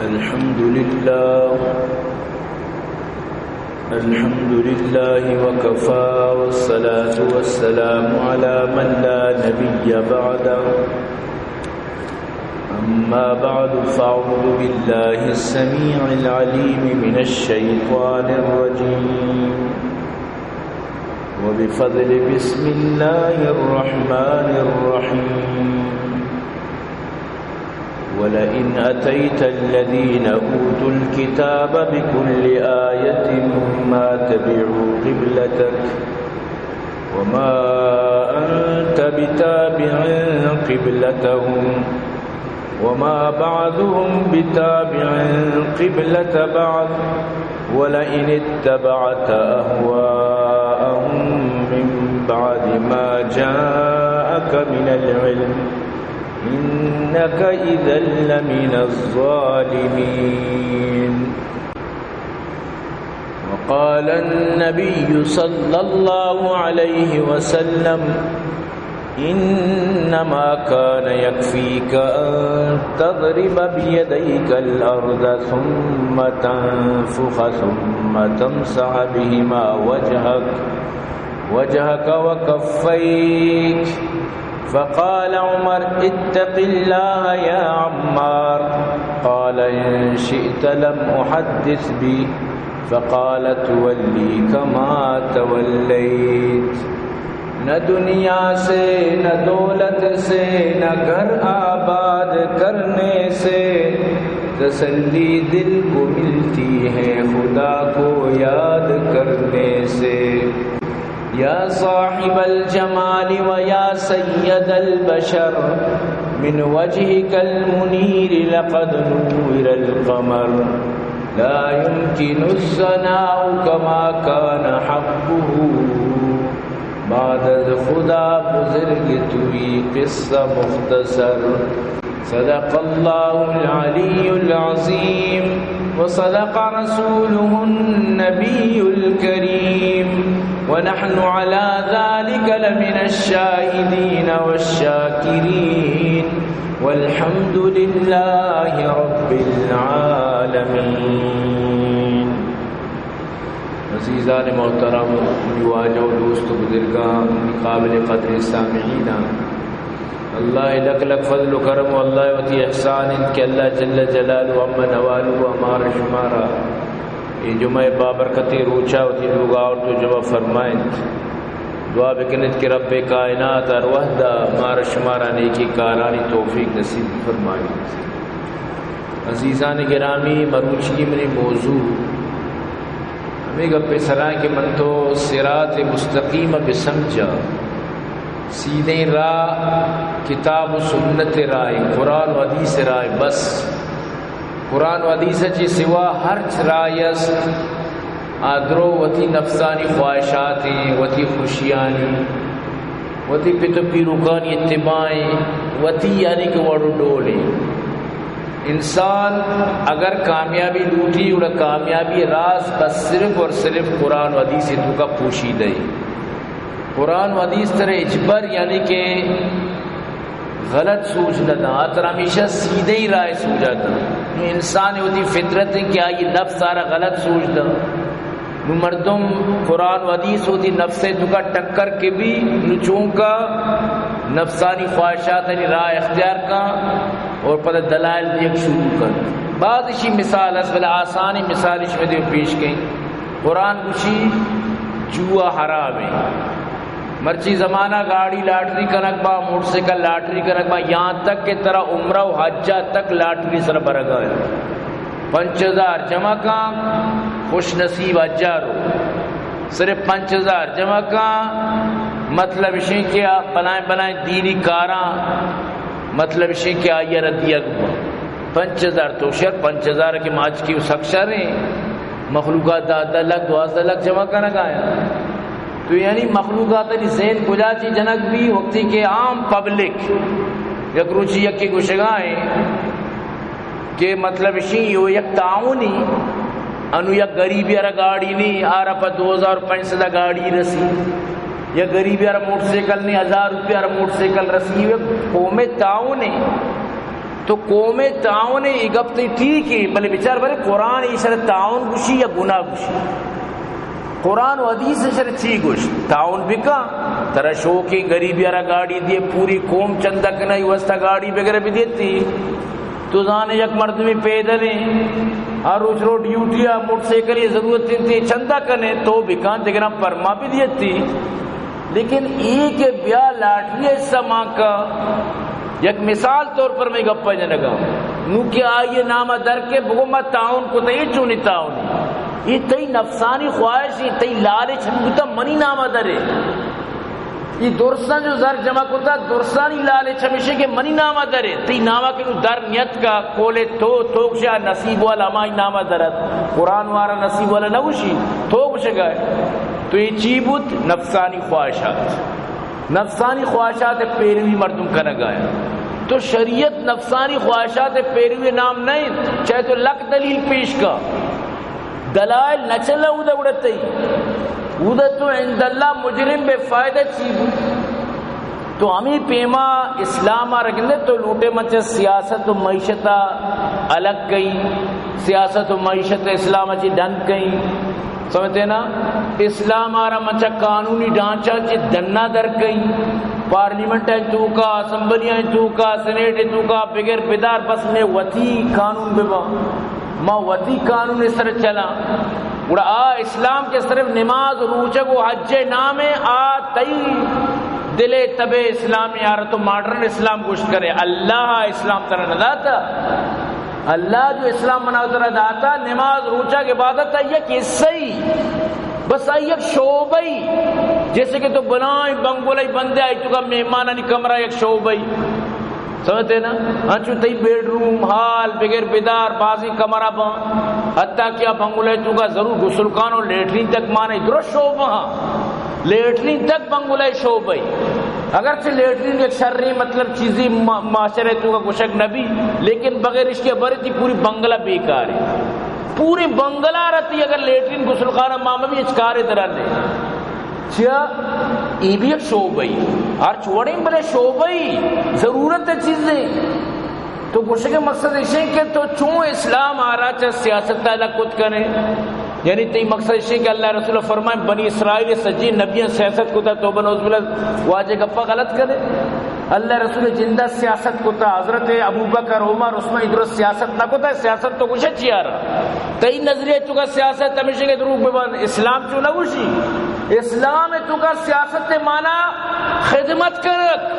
الحمد لله. الحمد لله وكفى، والصلاة والسلام على من لا نبي بعده. أما بعد، فأعوذ بالله السميع العليم من الشيطان الرجيم. وبفضل بسم الله الرحمن الرحيم. ولئن أتيت الذين أوتوا الكتاب بكل آية ما تبعوا قبلتك وما أنت بتابع قبلتهم وما بعضهم بتابع قبلة بعض ولئن اتبعت أهواءهم من بعد ما جاءك من العلم إنك إذا لمن الظالمين. وقال النبي صلى الله عليه وسلم: إنما كان يكفيك أن تضرب بيديك الأرض ثم تنفخ ثم تمسح بهما وجهك، وجهك وكفيك. فقال عمر: اتق الله يا عمار. قال: إن شئت لم أحدث به. فقال: تولي كما توليت. نہ دنیا سے، نہ دولت سے، نہ گھر آباد کرنے سے تسلی دل کو ملتی ہے خدا کو یاد کرنے سے. يا صاحب الجمال ويا سيد البشر، من وجهك المنير لقد نور القمر، لا يمكن الثناء كما كان حقه، بعد از خدا بزرگ توئی قصہ مختصر. صدق الله العلي العظيم وصدق رسوله النبي الكريم ونحن على ذلك لمن الشاهدين والشاكرين والحمد لله رب العالمين. عزیزان محترم، منی واجہ و دوست و بزرگاں، منی قابل قدر سامعیناں، اللہ ءِ لک لک فضل و کرم و اللہ ءِ وتی احسان انت کہ اللہ جل جلالہ عم نوالہ ہمارا شمارا اے جمعہ بابرکتیں روچا وتی لوگا آورت و جمع فرمائنت. دعا بکنت کہ رب کائنات ہر وہدا مارا شمارا نیکی کارانی توفیق نصیب فرمائنت. عزیزان گرامی، مروچی منی موضوع ہمے گپے سرا کہ من تو صراط مستقیم بسمجھا، سیدھیں راہ کتاب و سنت راہ، قرآن و حدیث راہ، بس قرآن و حدیث چہ سوا ہرچ راہ است، آ درو وتی نفسانی خواہشاتیں، وتی خوشیانی، وتی پت و پیرکانی اتباعیں، وتی یعنی کہ وڑ و ڈولیں. انسان اگر کامیابی لوٹی، گڑا کامیابی راز بس صرف اور صرف قرآن و حدیث توکا پوشیدہ ہے. قرآن و حدیث ترا ہچبر یعنی کہ غلط سوج نہ داں، آ ترا ہمیشہ سیدھے راہ سوجا داں. نو انسان وتی فطرت ہے کہ آئی نفس آرا غلط سوج داں. نو مردم قرآن و حدیث وتی نفس توکا ٹکر کے بھی، نو چونکا نفسانی خواہشات راہ اختیار کاں اور پدا دلائل دیگ شروع کن. بعض اشی مثال است، بلے آسانی مثال اش میں دیو پیش کئیں. قرآن گوشی جوا حرام ہے. مرچی زمانہ گاڑی لاٹری کنگ با، موٹر سائیکل لاٹری کنگ با، یہاں تک کہ ترا عمرہ و حجہ تک لاٹری سر برگا ہے. پنچ ہزار جمع کاں، خوش نصیب حجا رو. صرف پنچ ہزار جمع کاں، مطلب اشیں کہ آ بلائیں بلائیں دینی کاراں، مطلب اشیں کہ آئی را دیگ با. پنچ ہزار تو شر، پنچ ہزار کہ ماچکی و سک شر ہیں. مخلوقات دہ دہ لکھ، دوازدہ لکھ جمع کنگ آیا. تو یعنی مخلوقات ذہن کجا چی جنگ بھی، وقتی کہ عام پبلک یک روچی یکی گوشگا ہیں کہ مطلب اشی یو یک تعاونی، انو یک غریبی ارا گاڑی نہیں، آرا پہ دو ہزار پنچ سد گاڑی رسی، یک غریبی ارا موٹر سائیکل نہیں، ہزار روپیہ ارا موٹر سائیکل رسی، یک قوم تعاون ہے. تو قوم تعاون، اے گپ تئی ٹھیک ہے، بلے بچار بارے قرآن ایشرا تعاون گوشی یا گناہ گوشی؟ قرآن و حدیث ایشرا چی گوشت؟ تعاون بکا، ترا شوق ہے، غریبی را گاڑی دیے، پوری قوم چندہ کنائی واسطہ گاڑی بغیرہ بدیتی۔ تو زانے یک مردمی پیدل ہیں، ہر روچ رو ڈیوٹی آ، موٹر سائیکل یہ ضرورت تھی، چندہ کنے تو بکان دگران پرما بدیتی۔ لیکن اے کہ بیا لاٹری حصہ ماں کا، یک مثال طور پر میں گپا جنگا، نو کہ آئیے نام در کے بگو ما تعاون کو، تئی چونی تعاون؟ یہ تئی نفسانی خواہش ہے، تئی لالچ ہم بوتا منی نام درے۔ یہ درساں جو زر جمع کتا، درسانی لالچ ہمیشہ کہ منی نام درے، تئی نام کہ نو در نیت کا کولے تو، تو شا نصیب والا ہمائی نام درت۔ قرآن وارا نصیب والا نہ گوشی، تو گوشگا ہے۔ تو یہ چی بوت؟ نفسانی خواہشات۔ نفسانی خواہشات پیروی مردم کنگا ہے۔ تو شریعت نفسانی خواہشات پیروی نام نہیں، چاہے تو لک دلیل پیش کا، دلائل نہ چلا اودا اڑتے۔ اودا تو عند اللہ مجرم بے فائدہ چی بوت؟ تو ہمیں پیما اسلام آ رکھندے تو لوٹے مچے سیاست و معیشت الگ کئی، سیاست و معیشت اسلام چی ڈن کئی۔ سمجھتے نا؟ اسلام آرا مچا قانونی ڈھانچہ چی دنا در کئی، پارلیمنٹ ہے تو کا، اسمبلی ہے تو کا، سینیٹ ہے تو کا، بغیر بدار بس میں وتی قانون ببا، ما وتی قانون سر چلا۔ گڑا آ اسلام کہ صرف نماز، روچگ و حج نام ہے، آ تئی دل طبع اسلامی آرا تو ماڈرن اسلام گوشت کرے۔ اللہ اسلام ترا نہ داتا۔ اللہ جو اسلام منا ترا داتا، نماز، روچگ، عبادت آئی یک حصہ ہی، بس آئی یک شعبہ ہی۔ جیسے کہ تو بلائیں بنگلہ بندے، آئی تو کا مہمانانی کمرہ یک شعبہ ہی۔ سمجھتے نا؟ انچو تئی بیڈ روم، ہال، بغیر بدار، بازی کمرہ بان۔ حتیٰ کہ آ بنگلہ تو کا ضرور غسل خانہ و لیٹرین تک مانے، درست شعبہ ہاں۔ لیٹرین تک بنگلہ شعبہ ہی۔ اگرچہ لیٹرین یک شریں مطلب چیزی ما-، معاشرے تو کا گوشگ نبی، لیکن بغیر اس کے برے تئی پوری بنگلہ بیکار ہے۔ پوری بنگلہ رتی اگر لیٹرین غسل خانہ ماما بھی اچ کارے درن دے۔ چیا؟ ای بھی یک شعبہ ہی۔ ہر چوڑیں بلے شعبہ ہی۔ ضرورت ہے چیزیں۔ تو گوشگ مقصد ایشیں کہ تو چون اسلام آرا چہ سیاست ءَ الگ کت کنے؟ یعنی تئی مقصد ایشیں کہ اللہ رسول فرمائیں، بنی اسرائیل سجی نبیاں سیاست کتا، توبہ نعوذ باللہ، واجہ گپا غلط کنے؟ اللہ رسول جندہ سیاست کتا، حضرت ابوبکر، عمر، عثمان، ادرس سیاست نہ کتا، سیاست تو گوشے چی آرا؟ تئی نظریہ چکا سیاست ہمیشہ کہ دروگ ببان، اسلام چو نہ گوشی۔ اسلام چکا سیاست مانا خدمت کرت۔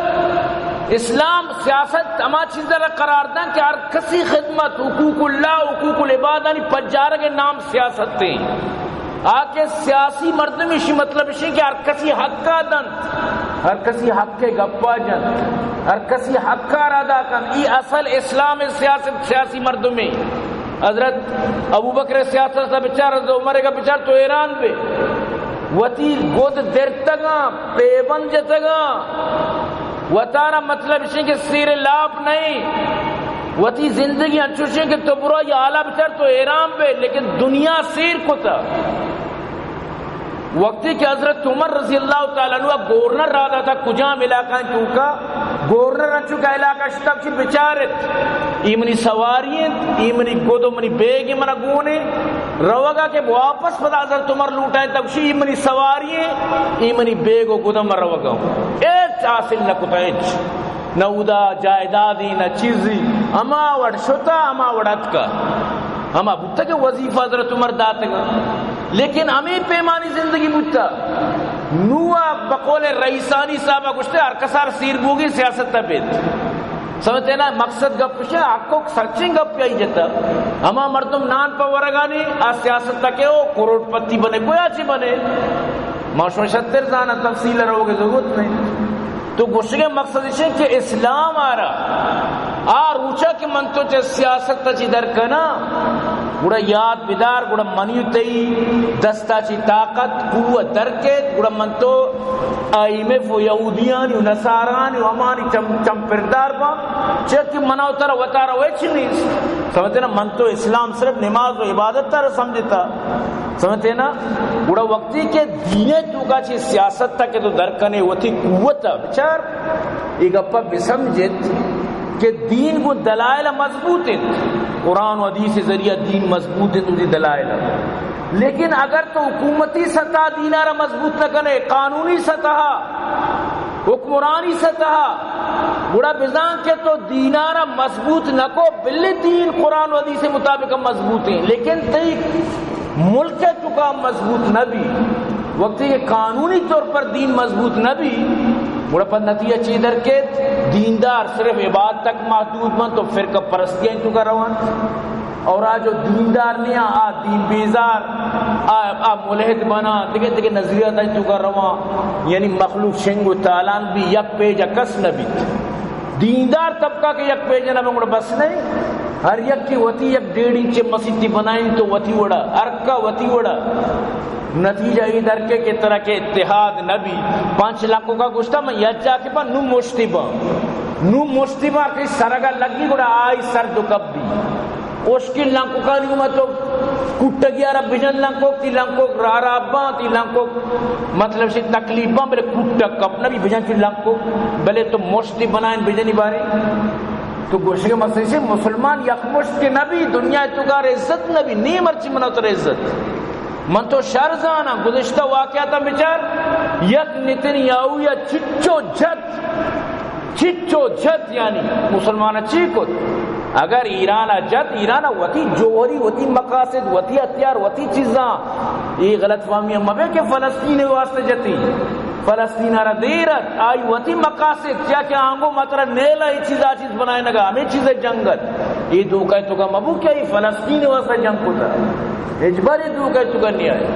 اسلام سیاست ہما چیز را قرار دن کہ ہر کسی خدمت، حقوق اللہ، حقوق العبادانی پجارگ نام سیاست ہیں۔ آ کہ سیاسی مردم ایشی مطلب ایشی کہ ہر کسی حق دنت، ہر کسی حق گپا جنت، ہر کسی حق را ادا کن۔ ای اصل اسلام سیاست، سیاسی مردمی۔ حضرت ابوبکر سیاست بچار، حضرت عمر کا بچار تو حیران بے۔ وتی گد درتگاں، پیبند جتگاں، وتارا مطلب شی کہ سیر لاپ نہیں، وتی زندگی انچوشی کہ تو برو یا حالا بچار تو حیران بے، لیکن دنیا سیر کتا۔ وقتی کہ حضرت عمر رضی اللہ تعالی عنہ گورنر را داتا کجام علاقہ ہیں چونکا، گورنر انچو کا علاقہ شتاب چی بچارت، ای منی سواری ہیں، ای منی گد و منی بیگ منا گونے، روگا کہ واپس پدا حضرت عمر لوٹائیں تب شی ای منی سواری ہیں، ای منی بیگ و گدم روگا ہوں۔ ایچ حاصل نہ کتا، ایچ۔ نہ اودا جائیدادی، نہ چیزی۔ ہما وڑ شتا، ہما وڑ اتکا۔ ہما بوتا کہ وظیفہ حضرت عمر داتگا۔ لیکن ہمیں پیمانی زندگی بوتا۔ نو آ بقول رئیسانی صاحبہ گوشتے، ہر کسار سیر بوگی سیاست تا بیت۔ سمجھتے نا؟ مقصد گپ کشے، حق و سچیں گپ یہی جتا۔ ہما مردم نان پہ ورگانی، آ سیاست تکے او کروڑ پتی بنے، کوئی آچی بنے۔ ما شما شتر زانا، تفصیل روگے ضرورت نہیں۔ تو گوشگے مقصد ایشیں کہ اسلام آرا، آ روچا کہ من تو چہ سیاست تا چی در کنا، گڑا یاد بدار، گڑا منی تئی دستا چی طاقت، قوت در کیت، گڑا من تو آئی ایم ایف و یہودیانی و نصارانی و ہمانی چم-، چمپردار با، چہ کہ منا و ترا وتارا و ہچ نیست۔ سمجھتے نا؟ من تو اسلام صرف نماز و عبادت ترا سمجھتا۔ سمجھتے نا؟ گڑا وقتی کہ دین توکا چی سیاست تا کہ تو در کنے وتی قوت بچار، اے گپا بسمجھت کہ دین گوں دلائل مضبوط انت۔ قرآن و حدیث ذریعہ دین مضبوط انت، وتی دلائل۔ لیکن اگر تو حکومتی سطح دینارا مضبوط نہ کنے، قانونی سطح، حکمرانی سطح، گڑا بزان کہ تو دینارا مضبوط نہ کو، بلے دین قرآن و حدیث مطابق مضبوط ہیں، لیکن تئی ملک ءِ توکا مضبوط نہ بی، وقتی کہ قانونی طور پر دین مضبوط نہ بی، گڑا پد نتیجہ چی در کیت؟ دیندار صرف عبادت تک محدود بنت و فرقہ پرستی ءِ توکا روان، اور آ جو دیندار نیا، آ دین بیزار، آ، آ ملحد بنا، دگہ دگہ نظریات ءِ توکا روان، یعنی مخلوق شنگ و تالان بی، یک پیجا کس نہ بیت۔ دیندار طبقہ کہ یک پیجا نہ بی، گڑا بس نہیں، ہر یک کہ وتی یک ڈیڑھ انچ مسیتی بنائیں تو وتی وڑا، ہر کا وتی وڑا۔ نتیجہ اے در کے کہ ترا کہ اتحاد نہ بی، پنچ لکھ کا گوشتا من یک جا کہ با نو مشتی با، نو مشتی با کہ سرگا لگی گڑا آئی سر دو کپ بی۔ اوشکی لنکوکانی گوما تو کٹگی آرا بجن، لنکوک تی لنکوک را را باں، تی لنکوک مطلب شی تکلیف باں، بلے کٹگ کپ نہ بی بجن چو لنکوک، بلے تو مشتی بنائیں بجنی بارے۔ تو گوشگ مسئلہ سے مسلمان یک مشت کہ نہ بی، دنیا ءِ توکا عزت نہ بی، نی مرچی منا تر عزت۔ من تو شر زاناں، گزشتہ واقعاتاں بچار، یک نتنیاہو یا چچو جھد، چچو جھد یعنی مسلمان چی کت؟ اگر ایران جت، ایران وتی جوہری، وتی مقاصد، وتی ہتھیار، وتی چیزاں، اے غلط فہمی مبے کہ فلسطین واسطے جتی۔ فلسطین ءَ را دیر ات، آئی وتی مقاصد، چیا کہ آنگو مترا نیل ءَ اے چیز آ چیز بنائینگا، ہمے چیز جنگ ات۔ اے دھوکہ ءِ توکا مبو کہ آئی فلسطین واسطہ جنگ کتا۔ ہچبر اے دھوکہ ءِ توکا نیائے۔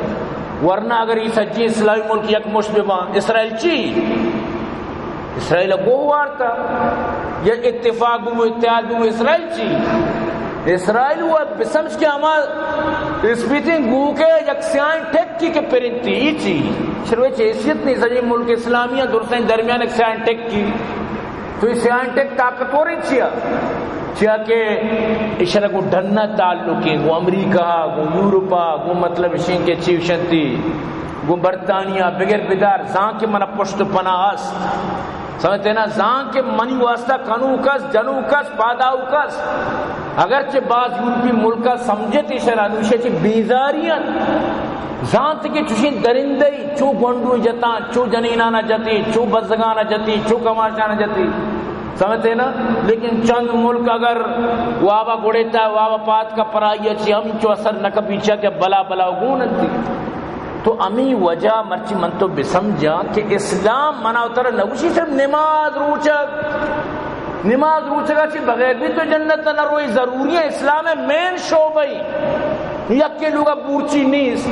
ورنہ اگر اے سجی اسلامی ملک یک مشت بباں، اسرائیل چی؟ اسرائیل گو وارتا۔ یا اتفاق ببو، اتحاد ببو، اسرائیل چی؟ اسرائیل و بسمجھ کہ ہما اسپیتیں گوکے یک سیاہیں ٹکی کہ پرنتی، ای چی؟ شروع چی حیثیت نہیں، سجی ملک اسلامی درستیں درمیان یک سیاہیں ٹکی۔ تو اے سیاہیں ٹک طاقتوریں چیا؟ چیا کہ اشرا گوں ڈن ءَ تعلق ایں، گوں امریکہ ءَ، گوں یورپ ءَ، گوں مطلب اشیں کہ چی اشنتی، گوں برطانیہ بگر بدار، زان کہ منا پشت و پناہ است۔ سمجھتے نا؟ زان کہ منی واسطہ کنوک است، جنوک است، پاداؤک است۔ اگرچہ باز یورپی ملک ءَ سمجھت اشرا، نوشہ چہ بیزاری انت۔ زانت کہ چوشیں درندہ ای چو گونڈو جتاں، چو جنینانا جتی، چو بزگانا جتی، چو کماشانا جتی۔ سمجھتے نا؟ لیکن چند ملک اگر وابا گڑیتا، وابا پاد کا پرائی چی ہم چو اثر نہ کپی چا کہ بلا بلا گون انتی۔ تو ہمے وجہ مرچی من تو بسمجھاں کہ اسلام منا و ترا نگوشی صرف نماز روچگ، نماز روچگا چی بغیر بھی تو جنت نہ روئی، ضروری ہے، اسلام ہے مین شعبہ ای۔ یکے لوگا بورچی نیست،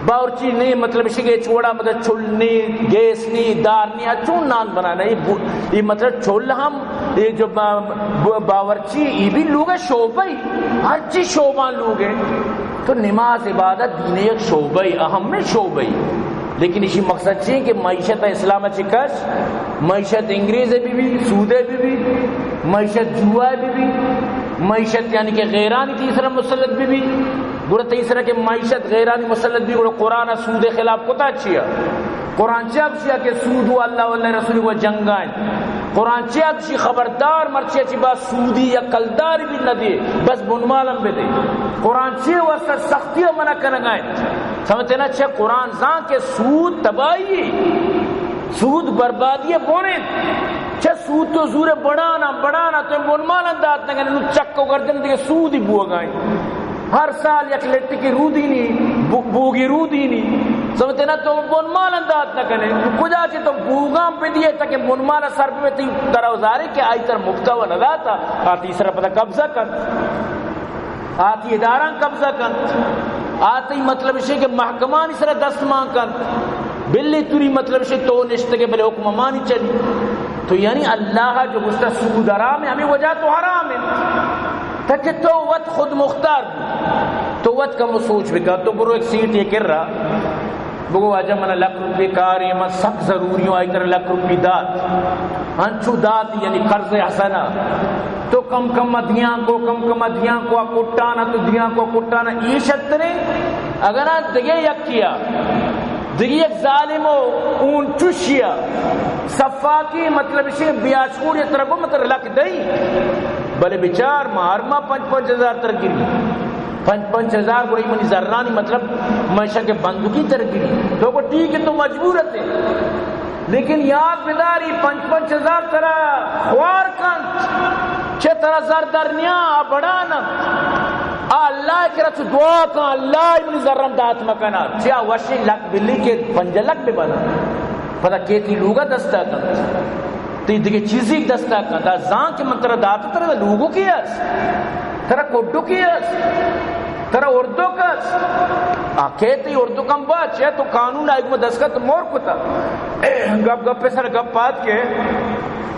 باورچی نہیں، مطلب اسی کہ چوڑا مطلب چل نہیں، گیس نہیں، دار نہیں، چون نان بنانا، یہ بو-، یہ مطلب چل ہم، یہ جو با-، با-، باورچی، یہ بھی لوگ ہے شعبہ ای، ہر چیز شعبہ لوگ ہے۔ تو نماز عبادت دین یک شعبہ ای، اہم شعبہ ای۔ لیکن اسی مقصد چی کہ معیشت اسلام چی کش، معیشت انگریز بھی بھی، سود بھی بھی، معیشت جوا بھی بھی، معیشت یعنی کہ غیرانی تیسرا مسلط بھی بھی۔ گڑا تیسرا کہ معیشت غیرانی مسلط بھی، گڑا قرآن سود خلاف کتا چیا؟ قرآن چیا گشیا کہ سود و اللہ و اللہ رسول و جنگائیں؟ قرآن چیا گشی خبردار مرچی چی با سودی یا کلدار بھی نہ دے، بس بنمالم بدے۔ قرآن چی واسطہ سختی منع کنگائیں؟ سمجھتے نا؟ چہ قرآن زان کہ سود تباہی، سود بربادی بونے۔ چہ سود تو زور بڑانا، بڑانا تو بنمالن دات نگنے، نو چک و گردن دیگه سودی بوگائیں۔ ہر سال یک لٹکی رودینی، بو-، بوگی رودینی۔ سمجھتے نا؟ تو بنمالن دات نکنے۔ کجا چہ تو بوگان بدیے تاکہ بنمال سر بہ تی، ترا زارے کہ آئی تر مفتا و نداتا، آ تیسرا پدا قبضہ کن۔ آ تی اداراں قبضہ کنت، آ تی مطلب شے کہ محکمانی سرا دست مان کنت، بلے توری مطلب شے تو نشتگے بلے حکم مانی چلی۔ تو یعنی اللہ جو گشتا سود حرام ہے، ہمیں وجہ تو حرام ہے۔ تاکہ تو وت خود مختار بو۔ تو وت کم سوچ بکا، تو برو ایک سیٹ یہ کر رہا۔ بگو واجہ، من لکھ روپی کار ایں، من سک ضروری اوں، آئی ترا لکھ روپی دات۔ انچو دات یعنی قرض حسنہ۔ تو کم کم دیاں کو، کم کم دیاں کو، آ کٹانا تو دیاں کو، کٹانا اے شتریں۔ اگر آ دگہ یکیا دگہ یک ظالم و اون چوشیا صفاکی، مطلب اشی بیاشکور یا ترا گو مطلب لک دئی، بلے بچار مار ما پنچ پنچ ہزار تر گری، پنچ پنچ ہزار گڑی منی زرانی مطلب من شک بندوکی تر گری۔ تو گو ٹھیک ہے، تو مجبور اتے، لیکن یاد بداری پنچ پنچ ہزار ترا خوار کنت، چہ ترا زر در نیا آ بڑان انت۔ آ اللہ کرا چو دعا کن، اللہ منی زرم دات مکنا۔ چیا وشی لک بلی کہ پنجہ لک بہ بنا۔ پدا کیتی لوگا دستا کنت۔ تی دگہ چیزی دستا کنت۔ آ زان کہ من ترا دات، ترا لوگو کی است؟ ترا کڈو کی است؟ ترا اردو کس؟ آ کیتی اردو کم با، چیا تو قانون آئی گو دست کت مور کتا۔ گپ گپ سر گپ پات کہ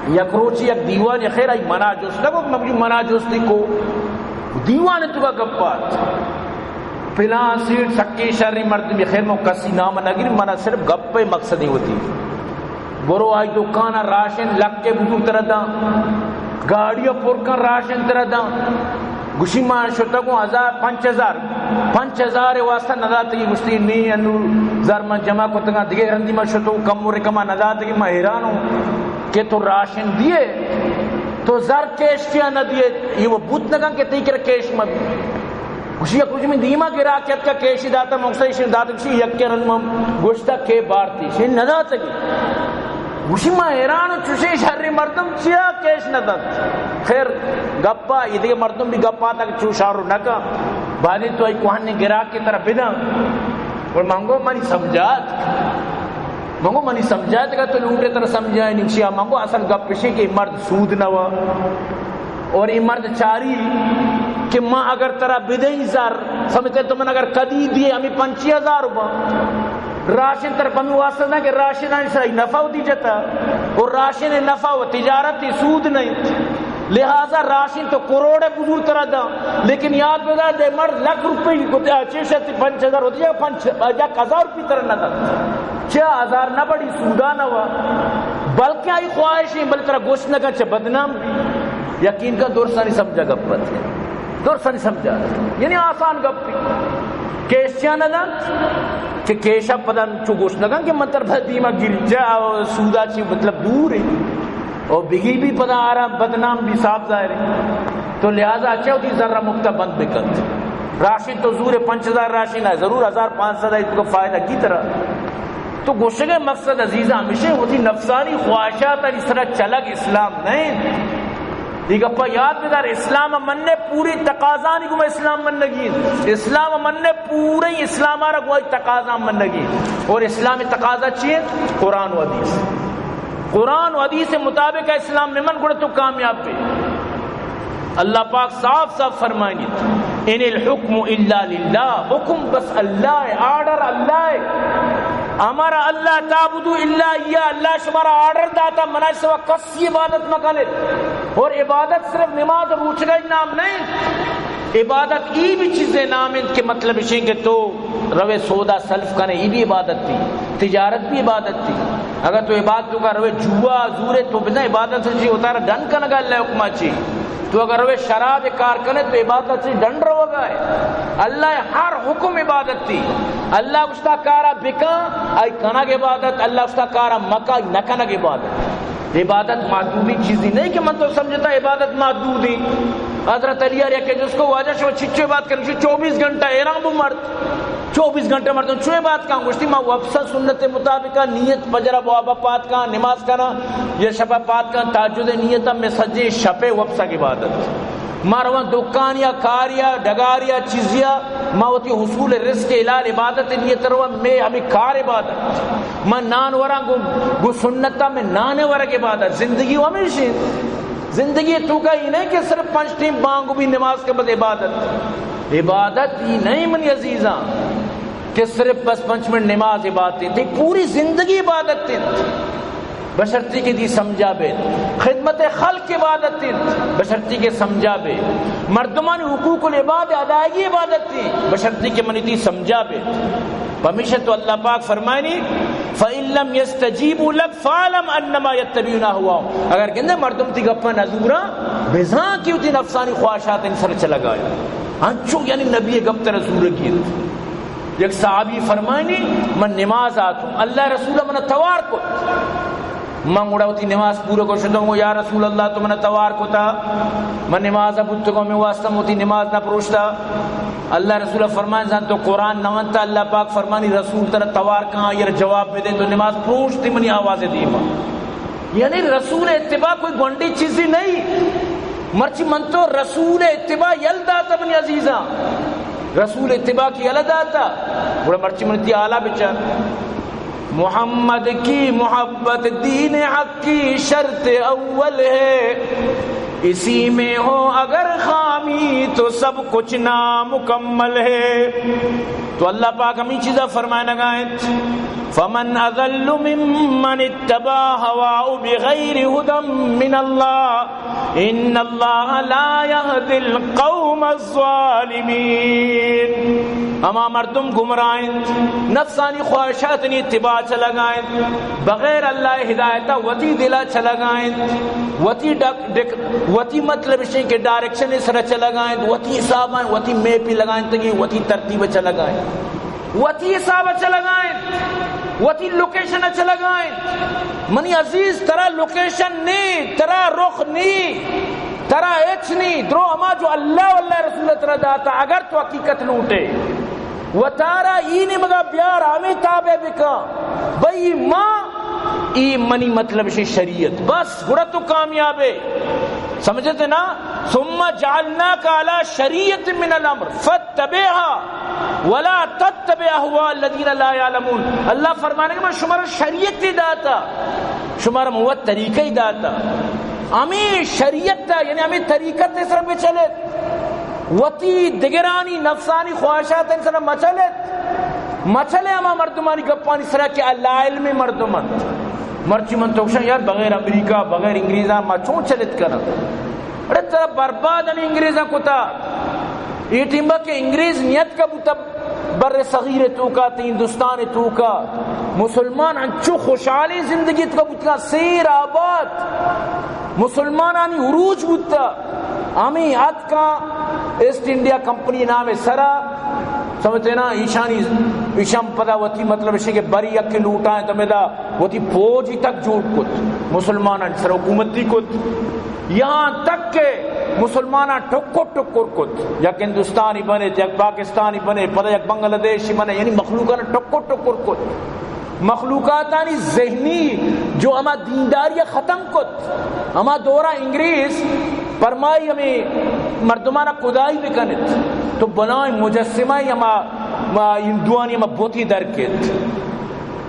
یک روچی یک دیوان، خیر آئی منا جست نہ کو، مگی منا جستی کو دیوان تو کا گپ پات۔ پلان سیٹ سکی شری مردمی، خیر مو کسی نام نہ گری، منا صرف گپ پہ مقصد ہی ہوتی۔ برو آئی دکان ءَ راشن لکے بزور ترا داں، گاڑی ءَ پر کن راشن ترا داں۔ گوشی ما شتگوں ہزار، پنچ ہزار، پنچ ہزار ءِ واسطہ نداتگی۔ گوشتی نی انو زر من جمع کتگاں، دگہ رندی ما شتگوں کم و رکما نداتگی۔ ما حیران ہوں کہ تو راشن دیے، تو زر کیش چیا نہ دیے؟ یہ وہ بوت نہ کن کہ تئی کرا کیش مہ بی۔ گوشی یک روچ من دیما گراک اتکا کیشی داتا، مقصد ایشی داتا، گوشی یک رند من گوشتا کہ بارتی، شی نداتگی۔ گوشی ما حیران و چوشیں شری مردم چیا کیش ندات؟ خیر گپا، یہ دیگه مردم بھی گپا تک چو شارو نکا۔ بانی تو ای کوہنی گراک کی طرح بدن۔ اور منگو منی سمجھات۔ منگو منی سمجھات کا تو لوٹے طرح سمجھائے نہیں۔ شیا منگو اصل گپ پشے کہ مرد سود نوا۔ اور اے مرد چاری کہ ما اگر ترا بدئیں زر، سمجھتے تو من اگر کدی دیے ہمیں پنچی ہزار روپا، راشن تر پمی واسطہ نہ کہ راشن آنی سرائی نفع ہوتی جتا، اور راشن نفع و تجارت سود نہیں، لہذا راشن تو کروڑ بزور ترا دا، لیکن یاد بدار دے مرد لکھ روپے کو تے چیشت پنچ ہزار ہوتی ہے، پنچ، یک ہزار روپے ترا نہ دا، چھ ہزار نہ بڑی سودا نہ ہوا، بلکہ آئی خواہش ہے بلے ترا گوشت نہ کن چھ بدنام۔ یقین کا درسانی سمجھا گپ ات۔ درسانی سمجھا۔ یعنی آسان گپ۔ کیش چیا نہ دنت؟ کہ کیشا پدا چو گوشت نہ کن کہ من تر دیما گری۔ چہ سودا چی مطلب دور ہے۔ او بگی بھی پدا آرام بدنام بھی صاف ظاہر ہے۔ تو لہذا اچھا ہوتی ذرہ مفتا بند بکنت۔ راشن تو زور ہے، پنچ ہزار راشن ہے، ضرور ہزار پانچ سد ہے، تو فائدہ کی طرح۔ تو گوشگ ءِ مقصد عزیزاں ہمیشہ وتی نفسانی خواہشات آنی سرا چلگ اسلام نہ انت۔ یہ گپا یاد بدار، اسلام مننے پوری تقاضانی گما اسلام منگی انت۔ اسلام مننے پوری اسلام آرا گواہی تقاضا منگی انت۔ اور اسلام تقاضا چی انت؟ قرآن و حدیث۔ قرآن و حدیث مطابق اسلام ممن گڑا تو کامیاب بے۔ اللہ پاک صاف صاف فرمائنیت، ان الحکم الا للہ، حکم بس اللہ ہے، آرڈر اللہ ہے۔ امر اللہ تعبدوا الا ایاہ، اللہ شمارا آرڈر داتا، منا سوا کسی عبادت مکنیت۔ اور عبادت صرف نماز روچگا نام نہیں، عبادت ای بھی چیزیں نام انت کہ مطلب اشیں کہ تو روے سودا سلف کنے، ای بھی عبادت تھی، تجارت بھی عبادت تھی۔ اگر تو عبادت کا روے جوا زورے تو بزن عبادت سے چی اتارا ڈن کنگا اللہ حکما چی۔ تو اگر روے شراب کار کنے تو عبادت سے ڈن روگا ہے۔ اللہ ہر حکم عبادت تھی۔ اللہ اشتا کارا بکا، آئی کنگ عبادت، اللہ اشتا کارا مکا، نہ کنگ عبادت۔ عبادت محدودی چیزی نہیں کہ من تو سمجھتا عبادت محدودی۔ حضرت علی ءَ یک جست کو واجہ شما چچو بات کریں؟ چوبیس گھنٹہ حیران بو مرد۔ چوبیس گھنٹہ مردم چوئے بات کان؟ گوشتی ما وپسا سنت مطابقا نیت فجر بوابا پات کان، نماز کنا یا شپا پات کان، تہجد نیتا میں سجے شپے وپسا عبادت۔ ما رواں دکان یا کار یا ڈگار یا چیزیا، ما وتی حصول رزق حلال عبادت نیت رواں، میں ہمیں کار عبادت۔ ما نان وراں گو، گو سنتا میں نان ورگ عبادت۔ زندگی و ہمیشہ زندگی توکا ہی نہیں کہ صرف پنچ ٹیم بانگ بھی نماز کے بعد عبادت۔ عبادت ہی نہیں منی عزیزاں کہ صرف بس پنچ منٹ نماز عبادت ہے، پوری زندگی عبادت ہے۔ بشرطی کہ دی سمجھا بے، خدمت خلق عبادت انت، بشرطی کہ سمجھا بے، مردمانی حقوق العباد ادائیگی عبادت انت، بشرطی کہ منی دی سمجھا بے۔ پمیشہ تو اللہ پاک فرمائنی، فَإِن لَّمْ يَسْتَجِيبُوا لَكَ فَاعْلَمْ أَنَّمَا يَتَّبِعُونَ أَهْوَاءَهُمْ۔ اگر گندے مردم تی گپا نزورا، بزاں کہ وتی نفسانی خواہشات ان سر چلگا ہے۔ انچو یعنی نبی گپ تر زورگی انت۔ یک صحابی فرمائنی، من نماز آتوں، اللہ رسول من توار کت۔ من گڑا وتی نماز پورا کو شتوں، گو یا رسول اللہ، تو من توار کتا، من نماز بوتگوں، من واسطہ وتی نماز نہ پروشتا۔ اللہ رسول فرمائن، زان تو قرآن نہ ونتا، اللہ پاک فرمانی رسول ترا توار کن، آئی را جواب بدے، تو نماز پروشتی منی آواز دیما۔ یعنی رسول اتباع کوئی گونڈی چیزی نہیں۔ مرچی من تو رسول اتباع یل داتا منی عزیزاں۔ رسول اتباع کی یل داتا۔ گڑا مرچی من تی حالا بچار۔ محمد کی محبت دین حق کی شرط اول ہے، اسی میں ہو اگر خامی تو سب کچھ نامکمل ہے۔ تو اللہ پاک ہمیں چیزا فرمائنگا انت، فمن اضل ممن اتبع هواه بغیر هدى من الله، ان اللہ لا يهدي القوم الظالمين۔ ہما مردم گمراہ انت، نفسانی خواہشاتنی اتباع چلگا انت، بغیر اللہ ہدایتا وتی دلا چلگا انت، وتی ڈک، ڈک، وتی مطلب شے کہ ڈائریکشن سر چلگا انت، وتی حسابا، وتی میپی لگا انت کہ وتی ترتیب چلگا انت۔ وتی حساب چلگا انت، وتی لوکیشن چلگا انت۔ منی عزیز، ترا لوکیشن نی، ترا رخ نی، ترا ہچ نی، درو ہما جو اللہ و اللہ رسول ترا داتا۔ اگر تو حقیقت لوٹے، وتارا ای نیمگا بیار، ہمیں تابع بکا۔ بھئی ما، ای منی مطلب شے شریعت، بس گڑا تو کامیابے۔ سمجھتے نا؟ ثم جعلناك على شريعة من الأمر فاتبعها ولا تتبع أهواء الذين لا يعلمون۔ اللہ فرمانے کہ من شمارا شریعت داتا، شمارا من وت طریقہ داتا۔ ہمیں شریعت دا، یعنی ہمیں طریقت سر بچلے، وتی دگرانی نفسانی خواہشات سر مچلے، مچلے ہما مردمانی گپانی سرا کہ لا علم مردم انت۔ مرچی من تو گوشاں یار، بغیر امریکہ، بغیر انگریزاں ما چون چلت کناں؟ اڑے ترا برباد ہمیں انگریزاں کتا۔ اے ٹیمبا کہ انگریز نیت کا بوتا بر صغیر توکا، تی ہندوستان توکا، مسلمان انچو خوشحالی زندگی توکا بوتگا، سیر آباد، مسلمانانی عروج بوتا۔ ہمیں اتکا ایسٹ انڈیا کمپنی نام سرا، سمجھتے نا، ایشانی، ایشان پدا وتی مطلب شے کہ بری یک لوٹائیں تو میدا وتی فوج تک جوڑ کت، مسلمانان سر حکومتی کت، یہاں تک کہ مسلمانان ٹکر ٹکر کت، یک ہندوستانی بنے، یک پاکستانی بنے، پدا یک بنگلہ دیشی بنے، یعنی مخلوقان ٹکر ٹکر کت۔ مخلوقاتانی ذہنی جو ہما دینداری ختم کت، ہما دورا انگریز پرمائی ہمیں مردمانا خدائی بکنت، تو بلائیں مجسمہ ہما، ہما ہندوانی ہما بتی در کت۔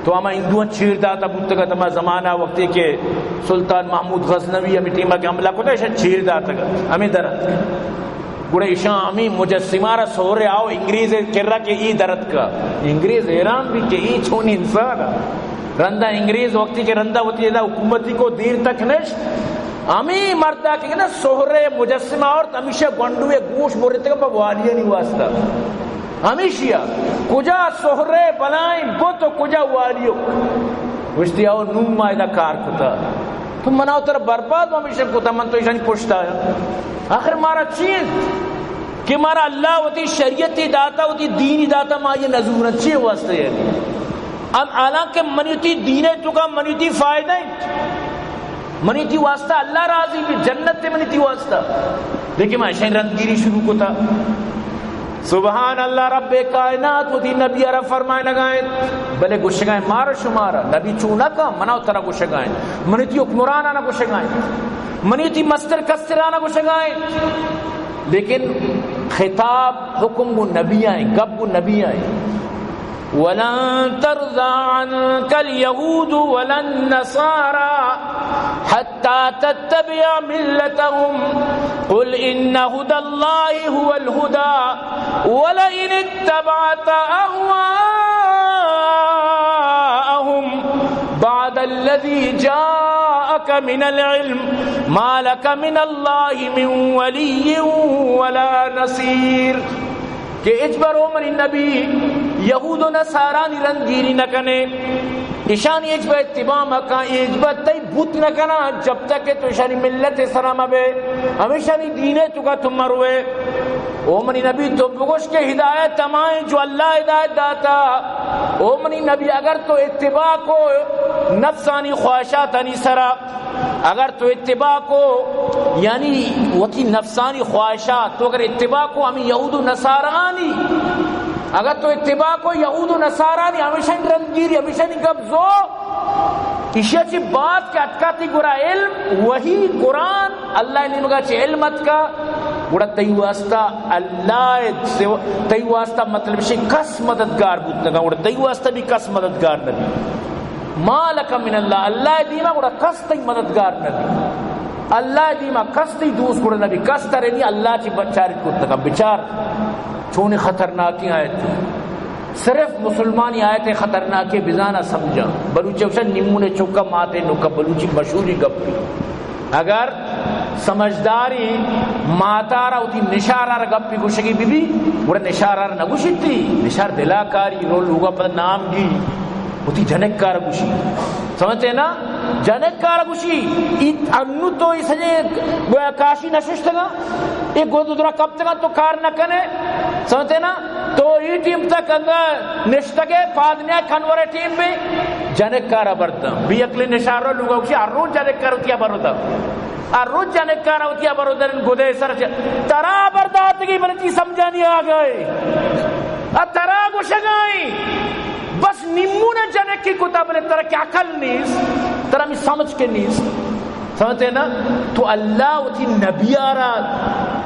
تو ہما ہندوان چیر داتا بوتگت، ہما زمانہ وقتی کہ سلطان محمود غزنوی ہمیں ٹیمہ کہ حملہ کتا، ایشان چیر داتگت، ہمیں در اتکت۔ گڑا ایشاں ہمیں مجسمہ را سہرے آؤ انگریز کرا کہ ای در اتکا۔ انگریز حیران بی کہ ای چونی انسان آ۔ رندا انگریز وقتی کہ رندا وتی ادا حکومتی کو دیر تک نشت، ہمیں مردا کہ نا سہرے مجسمہ آورت، ہمیشہ گونڈوے گوش برتگا پہ والیانی واسطہ۔ ہمیشیا کجا سہرے بلائیں بت و کجا والیو۔ گوشتی آؤ نوں ما ادا کار کتا۔ تو منا و ترا برباد ہمیشہ کتا، من تو ایشانی پشتا آیا۔ آخر مارا چی انت کہ مارا اللہ وتی شریعتی داتا، وتی دینی داتا، ما یہ نزورن چی واسطے ہے؟ اب حالانکہ منی وتی دینے توکا منی وتی فائدہ انت، منی وتی واسطہ اللہ راضی بی، جنت منی وتی واسطہ۔ لیکن ما اشین رندگیری شروع کتا۔ سبحان اللہ، رب کائنات وتی نبی را فرمائنگا انت، بلے گوشگا انت مارا شمارا، نبی چونکا منا و ترا گوشگا انت، منی وتی حکمرانانا گوشگا انت، منی وتی مستر کسترانا گوشگا انت۔ لیکن خطاب، حکم گو نبی آئیں، گپ گو نبی آئیں۔ ولن ترضى عنك اليهود ولا النصارى حتى تتبع ملتهم، قل إن هدى الله هو الهدى، ولئن اتبعت أهواءهم بعد الذي جاءك من العلم ما لك من الله من ولي ولا نصير۔ کہ ہچبر او منی نبی یہود و نصارانی رندگیری نہ کنے، اشانی ہچبر اتباع مکن، ہچبر تئی بوت نہ کنا، جب تک کہ تو اشانی ملت سرا مبے، ہمیشانی دینے توکا تو مروے۔ او منی نبی، تو بگوش کہ ہدایت ہمائیں جو اللہ ہدایت داتا۔ او منی نبی، اگر تو اتباع کو نفسانی خواہشاتانی سرا، اگر تو اتباع کو، یعنی وتی نفسانی خواہشات، تو اگر اتباع کو ہمیں یہود و نصارانی، اگر تو اتباع کو یہود و نصارانی، ہمیشانی رندگیری، ہمیشانی گپ زو، ایشی چی بات کہ اتکا تئی گورا علم، وحی، قرآن، اللہ نیمگا چی علم اتکا، گڑا تئی واسطہ اللہ سوا، تئی واسطہ مطلب شی کس مددگار بوت نگا، گڑا تئی واسطہ بھی کس مددگار نبی۔ ما لک من اللہ، اللہ دیما گڑا کس تئی مددگار نبی۔ اللہ دیما کس تئی دوست گڑا نبی، کس ترے نی اللہ چی بچاری کت نگا۔ بچار چونی خطرناکی آیت۔ صرف مسلمانی آیت خطرناکی بزانا سمجھا۔ بلوچی اوشا نمونے چکا ماتے نوکا بلوچی مشہوری گپی۔ اگر سمجھداری ماتارا وتی نشارا را گپی گوشگی بی بی، گڑا نشارا را نگوشیتی، نشار دلا کاری، رو لوگا پد نام گی، وتی جنک کارا گوشی۔ سمجھتے نا؟ جنک کارا گوشی، ای انو تو ای سجے گویا کاشی نششتگا، ای گود درا کپتگا تو کار نکنے۔ سمجھتے نا؟ تو ای ٹیم تک انگا نشتگے، پادنیا کنورے ٹیم بی، جنک کارا بردم۔ بی عقلی نشار رو لوگا گوشی، ہر روز جنک کار وتیا بردم۔ ہر روز جنک کارا وتیا بردم، گدے سر چ-، ترا برداتگی بلے چی سمجھانی آگئے۔ ا ترا گوشگائیں۔ بس نیمون جنکی کتا بلے ترا کہ عقل نیست، ترا می سمجھ کے نیست۔ سمجھتے نا؟ تو اللہ وتی نبی آرا،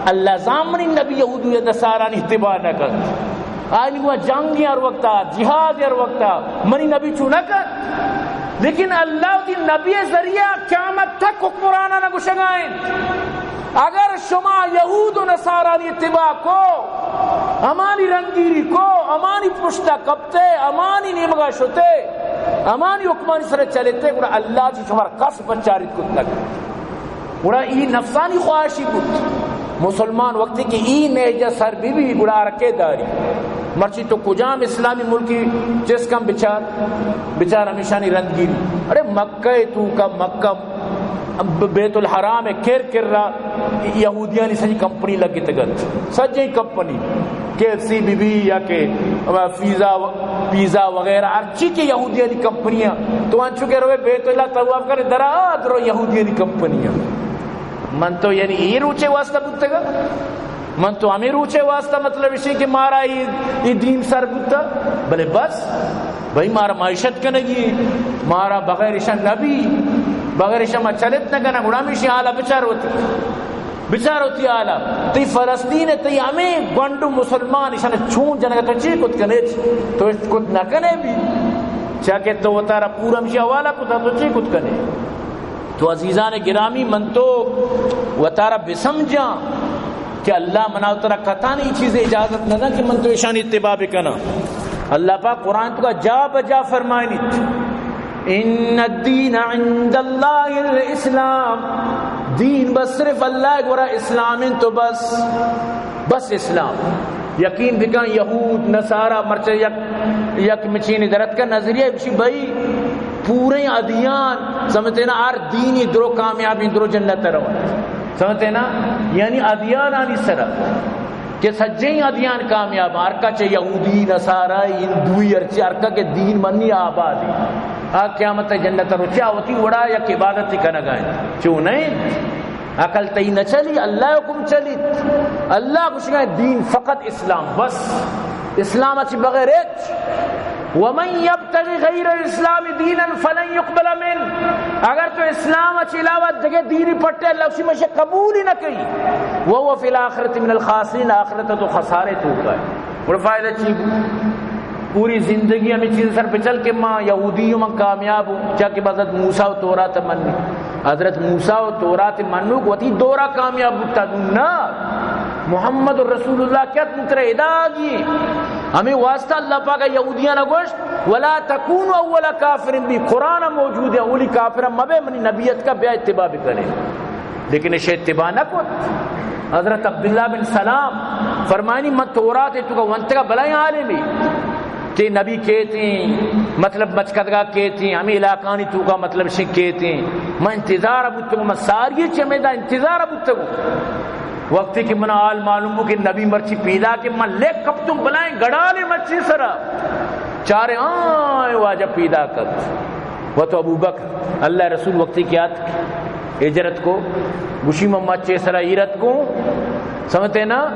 اللہ زامنی نبی یہودی و نصارانی اتباع نہ کن۔ آئی گوا جنگ ہر وقتا، جہاد ہر وقتا، منی نبی چو نہ کن۔ لیکن اللہ وتی نبی ذریعہ قیامت تک حکمرانانا گوشگائیں۔ اگر شما یہود و نصارانی اتباع کو، ہمانی رندگیری کو، ہمانی پشتا کپتے، ہمانی نیمگا شتے، ہمانی حکمانی سر چلتے، گڑا اللہ چی شما را کس بچاریت کت نہ کنت۔ گڑا ای نفسانی خواہشی بوت۔ مسلمان وقتی کہ ای نہجہ سر بی بی، گڑا آرکے داری۔ مرچی تو کجام اسلامی ملکی چس کن بچار، بچار ہمیشانی رندگیری۔ ارے مکہ توکا، مکہ بیت الحرام ء کر کرا یہودیانی سجی کمپنی لگتگ انت، سجیں کمپنی، کے ایف سی بی بی یا کہ پیزا، پیزا وغیرہ ہرچی کہ یہودیانی کمپنی ہیں، تو انچو کہ روے بیت اللہ طواف کرے درا درو یہودیانی کمپنی ہیں۔ من تو یعنی اے روچے واسطہ بوتگا، من تو ہمیں روچے واسطہ مطلب اسی کہ مارا ای، ای دین سر بوتا، بلے بس بھئی، مارا معیشت کنگی، مارا بغیر اشاں نبی، بغیر اشاں ما چلت نہ کناں۔ گڑا ہمیشی حالا بچار وتی، بچار وتی حالا۔ تئی فلسطین ء تئی ہمیں گونڈو مسلمان اشاں چون جنگ، تو چی کت کنے؟ تو کت نہ کنے بھی، چیا کہ تو وتارا پورا ہمشی حوالہ کتا، تو چی کت کنے؟ تو عزیزان گرامی، من تو وتارا بسمجھاں کہ اللہ منا و ترا کتان ای چیز اجازت نہ دا کہ من تو ایشانی اتباع بکناں۔ اللہ پاک قرآن تو کا جا بجا فرمائنیت، ان الدین عند اللہ الاسلام، دین بس صرف اللہ گورا اسلام انت تو بس، بس اسلام۔ یقین بکن یہود نصارا مرچہ یک، یک مچینی درت کا نظریہ بشی بھئی پوریں ادیان سمجھتے نا، ہر دینی درو کامیابی، درو جنت روان۔ سمجھتے نا؟ یعنی ادیان آنی سرا کہ سجیں ادیان کامیاب، ہر کا چہ یہودی، نصارہ، ہندوی، ہرچی ہر کا کہ دین منی آبادی۔ آ قیامت جنت روچا وتی وڑا یک عبادت کنگائیں۔ چو نہیں؟ عقل تئی نہ چلی، اللہ حکم چلی۔ اللہ گوشگا دین فقط اسلام، بس اسلام اچ بغیر ہچ۔ ومن یبتغ غیر الاسلام دینا فلن یقبل منه۔ اگر تو اسلام اچ علاوہ دگہ دینی پٹے، اللہ اسی مشے قبول ہی نہ کئی۔ وهو فی الآخرۃ من الخاسرین، آخرت تو خسارے تو کا ہے۔ اور فائدہ چی؟ پوری زندگی ہمیں چیز سر پہ چل کہ ماں یہودی ہوں، من کامیاب ہوں، چا کہ حضرت موسیٰ و تورات منی۔ حضرت موسیٰ و تورات منوک وتی دورا کامیاب بوتا، نوں نا۔ محمد رسول اللہ کیا تم ترے اداگی۔ ہمیں واسطہ اللہ پاک یہودیاں نہ گوشت، ولا تکونوا اول کافر بی، قرآن موجود ہے، اولی کافر مبے، منی نبیت کا بیا اتباع بکنے۔ لیکن اسے اتباع نہ کت۔ حضرت عبداللہ بن سلام فرمانی، من تورات تو کا ونتگا بلائیں عالمی کہ نبی کیتیں، مطلب مچکدگا کیتیں، ہمیں علاقانی تو کا مطلب شک کیتیں۔ من انتظار بوتگوں، من ساری چمیدا انتظار بوتگوں۔ وقتی کہ منا حال معلوم بو کہ نبی مرچی پیداک ایں، من لک کپتوں بلائیں گڑالے مچی سرا، چارے آں واجہ پیداک ات۔ وت ابو بکر، اللہ رسول وقتی کہ آتک، ہجرت کو، گوشی من مچے سرا ہیرت کو، سمجھتے نا؟